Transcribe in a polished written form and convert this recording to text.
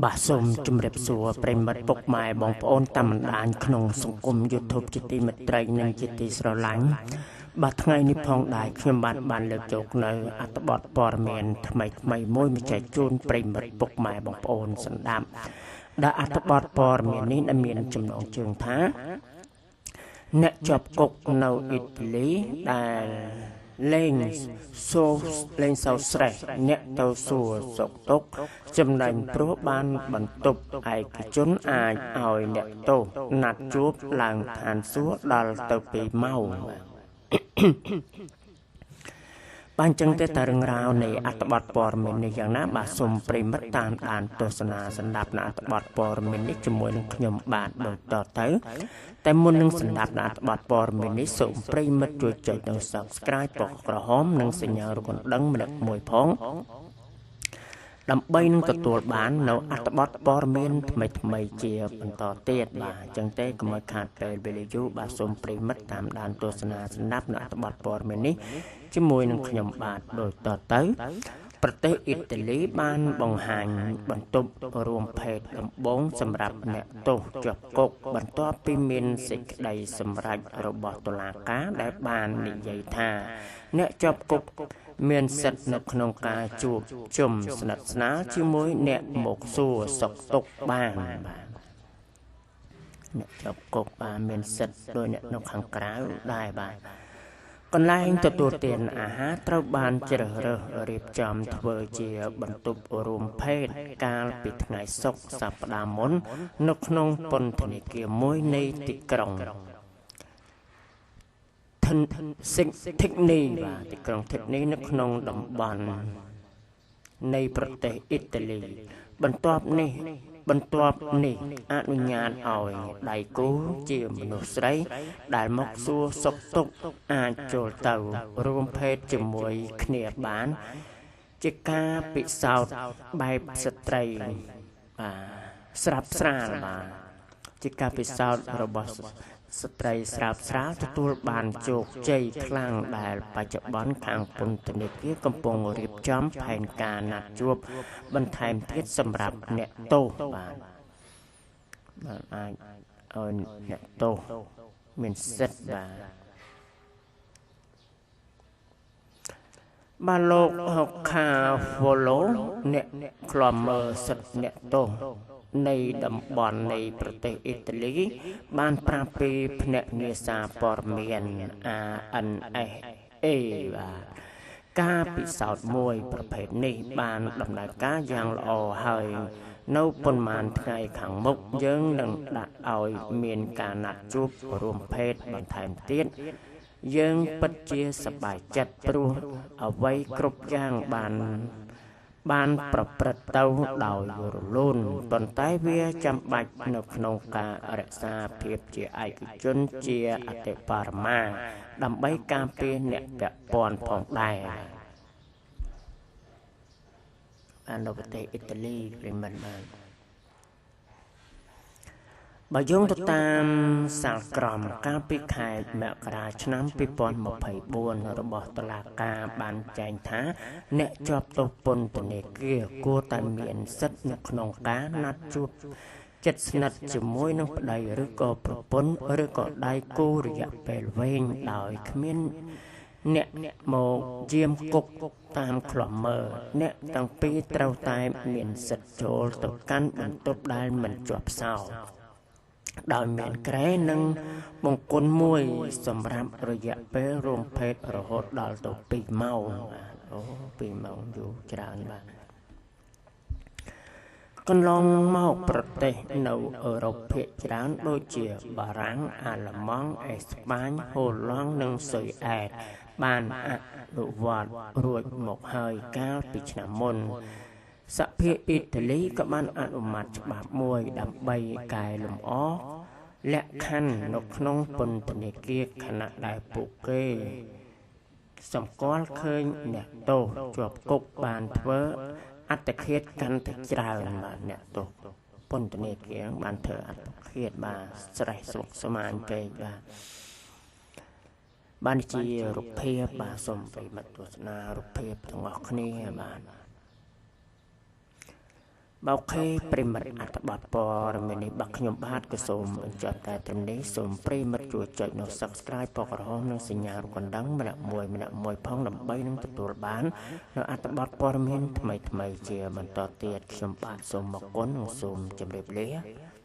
បាទសូមជម្រាបសួរប្រិយមិត្តពុកម៉ែបងប្អូនតាមបណ្ដាញក្នុងសង្គម YouTube ជាទីមេត្រីនិងជាទីស្រឡាញ់បាទថ្ងៃនេះផងដែរខ្ញុំបាទបានលើកយកនៅអត្ថបទព័ត៌មានថ្មីថ្មីមួយមកចែកជូនប្រិយមិត្តពុកម៉ែបងប្អូនស្ដាប់ដែលអត្ថបទព័ត៌មាននេះដែលមានចំណងជើងថាអ្នកជាប់គុកនៅអ៊ីតាលីដែលលេងសូលេងសោស្រេះអ្នកទៅសួរសុខទុក្ខចំណេញព្រោះបានបន្ទប់ឯកជនអាចឲ្យអ្នកទោសណាត់ជួបឡើងឋានសួគ៌ដល់ទៅ2ម៉ោងបាទអញ្ចឹងទេតើរឿងរ៉ាវនៃអត្ថបទព័ត៌មាននេះយ៉ាងណាបាទសូមប្រិយមិត្តតាមដានទស្សនាស្ដាប់នៅអត្ថបទព័ត៌មាននេះជាមួយនឹងខ្ញុំបាទដូចតទៅតែមុននឹងស្ដាប់នៅអត្ថបទព័ត៌មាននេះសូមប្រិយមិត្តជួយចុចនៅ Subscribe ពណ៌ក្រហមនិងសញ្ញារូបកណ្ដឹងម្នាក់មួយផងដើម្បីនឹងទទួលបាននៅអត្ថបទព័ត៌មានថ្មីៗជាបន្តទៀតបាទអញ្ចឹងទេកុំឲ្យខាតពេលវេលាយូរបាទសូមប្រិយមិត្តតាមដានទស្សនាស្ដាប់នៅអត្ថបទព័ត៌មាននេះជាមួយនឹងខ្ញុំបាទដូចតទៅប្រទេសអ៊ីតាលីបានបង្ហាញបន្ទប់រួមភេទដំបូងសម្រាប់អ្នកទោសជាប់គុកបន្ទាប់ពីមានសេចក្តីសម្រេចរបស់តុលាការដែលបាននិយាយថាអ្នកជាប់គុកមានសិទ្ធិនៅក្នុងការជួបជុំស្និទ្ធស្នាលជាមួយអ្នកមកសួរសុខទុក្ខបានបាទអ្នកជាប់គុកបានមានសិទ្ធិដោយអ្នកនៅខាងក្រៅដែរបាទកន្លែងទទួលទានអាហារត្រូវបានជ្រើសរើសរៀបចំធ្វើជាបន្ទប់រួមភេទកាលពីថ្ងៃសុក្រសប្តាហ៍មុននៅក្នុងពន្ធនាគារមួយនៃទីក្រុងធិកនីបាទទីក្រុងធិកនីនៅក្នុងតំបន់នៃប្រទេសអ៊ីតាលីបន្ទាប់នេះអនុញ្ញាតឲ្យដៃគូជាមនុស្សស្រីដែលមកសួរសុខទុក្ខអាចចូលទៅរួមភេទជាមួយគ្នាបានជាការពិសោធន៍បែបស្ត្រីបាទស្រាប់ស្រាលបាទជាការពិសោធន៍របស់ស្ត្រីស្រាប់ស្រាលទទួលបានជោគជ័យខ្លាំងដែលបច្ចុប្បន្នខាងពន្ធនាគារកំពុងរៀបចំផែនការណាត់ជួបបន្ថែមទៀតសម្រាប់អ្នកទោសបាទបាទអាចឲ្យអ្នកទោសមានសិទ្ធិបាទបាទលោកហុកខាហ្វូឡូអ្នកឃ្លាំមើលសិទ្ធិអ្នកទោសនៃតំបន់នៃប្រទេសអ៊ីតាលីបានប្រាប់ពីភ្នាក់ងារសារព័ត៌មាន ANSA បាទការពិសោធន៍មួយប្រភេទនេះបានដំណើរការយ៉ាងល្អហើយនៅប៉ុន្មានថ្ងៃខាងមុខយើងនឹងដាក់ឲ្យមានការណាត់ជួបរួមភេទបន្ថែមទៀតយើងពិតជាសប្បាយចិត្តព្រោះអ្វីគ្រប់យ៉ាងបានប្រព្រឹត្តទៅដោយរលូនប៉ុន្តែវាចាំបាច់នៅក្នុងការរក្សាភាពជាឯកជនជាអតិបរមាដើម្បីការពារអ្នកពាក់ព័ន្ធផងដែរបាននៅប្រទេសអ៊ីតាលីប្រិមិត្តបាទបើយោងទៅតាមសាលក្រមកាលពីខែមករាឆ្នាំ2024របស់តុលាការបានចែងថាអ្នកជាប់ទោសពន្ធនាគារគួរតែមានសិទ្ធិនៅក្នុងការណាត់ជួបជិតស្និទ្ធជាមួយនឹងប្តីឬក៏ប្រពន្ធឬក៏ដៃគូរយៈពេលវែងដោយគ្មានអ្នកមកយាមគុកតាមឃ្លាំមើលអ្នកទាំងពីរត្រូវតែមានសិទ្ធិចូលទៅកាន់បន្ទប់ដែលមិនជាប់សោដោយមានគ្រែនិងបង្គន់មួយសម្រាប់រយៈពេលរួមភេទរហូតដល់ទៅ2ម៉ោងបាទអូ2ម៉ោងយូរច្រើនបាទកន្លងមកប្រទេសនៅអឺរ៉ុបភាគច្រើនដូចជាបារាំងអាល្លឺម៉ង់អេស្ប៉ាញហូឡង់និងស៊ុយអែតបានអនុវត្តរួចមកហើយកាលពីឆ្នាំមុនសភាអ៊ីតាលីក៏បានអនុម័តច្បាប់មួយដើម្បីកែលម្អលក្ខខណ្ឌនៅក្នុងពន្ធនាគារខណៈដែលពួកគេសម្គាល់ឃើញអ្នកទោសជាប់គុកបានធ្វើអត្តឃាតកាន់តែច្រើនបាទអ្នកទោសពន្ធនាគារបានធ្វើអត្តឃាតបាទស្រេះស្មុគស្មាញពេកបាទបានជារូបភាពបាទសូមប្រិយមិត្តទស្សនារូបភាពទាំងអស់គ្នាបាទ បើខេប្រិមិត្ត អត្ថបទព័ត៌មាននេះ បាទ ខ្ញុំបាទក៏សូមបញ្ចប់តែត្រឹមនេះ។ សូមប្រិមិត្តជួយចុចនៅ Subscribe ពណ៌ក្រហម និងសញ្ញារូបកណ្ដឹងម្នាក់មួយម្នាក់មួយផង ដើម្បីនឹងទទួលបាននៅអត្ថបទព័ត៌មានថ្មីៗជាបន្តទៀត។ ខ្ញុំបាទសូមអរគុណ និងសូមជម្រាបលា។